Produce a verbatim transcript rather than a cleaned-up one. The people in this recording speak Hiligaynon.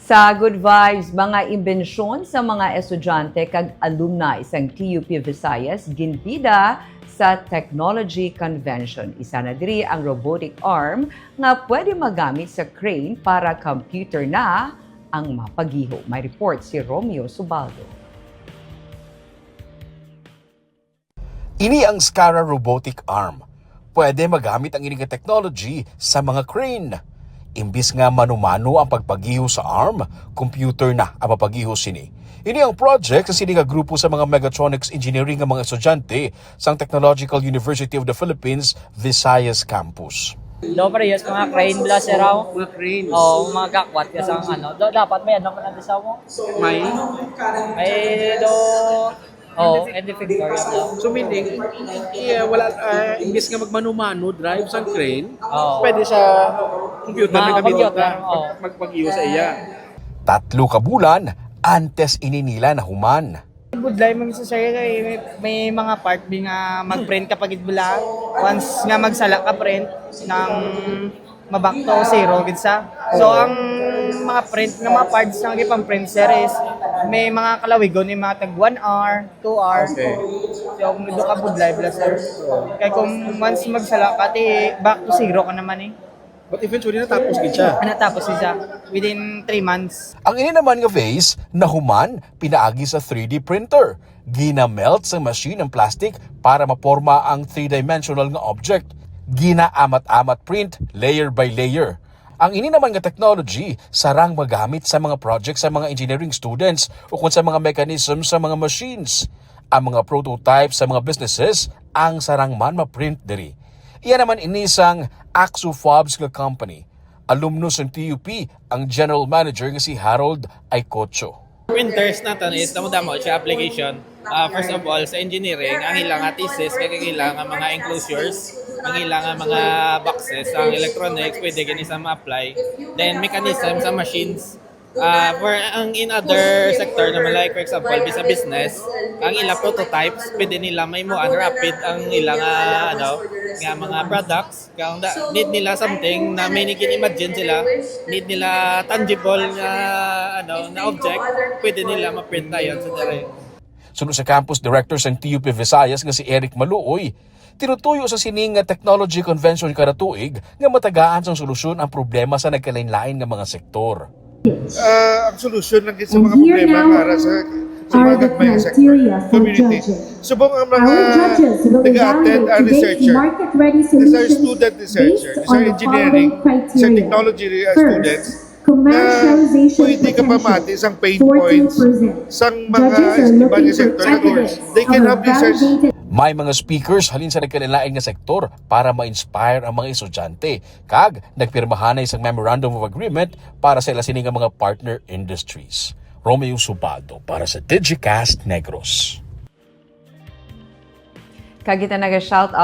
Sa Good Vibes, mga imbensyon sa mga estudyante kag alumni sang T U P Visayas ginbida sa Technology Convention. Isa na diri ang robotic arm nga pwede magamit sa crane para computer na ang mapagiho. May report si Romeo Subaldo. Ini ang Scara robotic arm. Pwede magamit ang ini nga technology sa mga crane. Imbis nga mano-mano ang pagpagiho sa arm, computer na ang mapagiho sini. Ini ang project sa sini nga grupo sa mga mechatronics engineering nga mga estudyante sang Technological University of the Philippines Visayas Campus. Do parehas mga crane bla sir raw. Mga cranes. Oo, mga gakwat ya sa ano. Do, dapat may ano pa natin sa mo. May? May do Oh, and the Victoria daw. So meaning, i- i- wala, ah, imbis nga magmano-mano drive sang crane, Oo. pwede sa computer Mga na gamiton computer, na oo. mag, magpagiho sa iya. Tatlo ka bulan antes ini nila nahuman. Budlay man sa saya kay may, may mga part bi nga mag-print ka pagid bala. Once nga magsala ka print nang ma-back to zero gid sa. So ang mga print nga mga parts nga gipang-print sir is may mga kalawigon ni mga tag one hour, two hours. Okay. So kung medyo ka budlay bala sir. Kay kung once magsala ka ti back to zero ka naman eh. But eventually natapos gid siya. Natapos siya within three months. Ang ini naman nga vase nahuman pinaagi sa three D printer. Gina-melt sa machine ang plastic para maporma ang three-dimensional nga object. Ginaamat-amat print layer by layer. Ang ini naman nga technology sarang magamit sa mga project sa mga engineering students ukon sa mga mechanism sa mga machines. Ang mga prototype sa mga businesses ang sarang man ma-print diri. Iya naman ini sang Axofobs nga company. Alumno sang T U P ang general manager nga si Harold Aycocho. Printers naton is damo-damo siya application. Ah, first of all, sa engineering, ang ilang nga thesis kay ang ilang nga mga enclosures, ang ilang nga mga boxes, ang electronics, pwede gani sa ma-apply. Then mechanism sa machines. Ah, for ang in other sector naman, like for example, sa business, ang ilang prototypes, pwede nila may mo rapid ang ilang nga ano, nga mga products. Kung da, need nila something na may nagin-imagine sila, need nila tangible nga ano na object, pwede nila ma-print dayon sa diri. Suno sa campus director sang T U P Visayas nga si Eric Maluoy, tinutuyo sa sining nga technology convention kada tuig nga matagaan sang solusyon ang problema sa nagkalain-lain nga mga sektor. Ah, ang solusyon lang gid sa mga problema para sa sa mga gagmay nga sector, community. Subong ang mga nag-attend ang researcher, these are student researcher, these are engineering, these are technology students, na pwede ka pamati sang pain points sang mga iban nga sector na they can help research. May mga speakers halin sa nagkalain-lain nga sektor para ma-inspire ang mga estudyante, kag nagpirmahanay sang Memorandum of Agreement para sa ila sini nga mga partner industries. Romeo Subaldo para sa Digicast Negros. Kag kita naga-shout out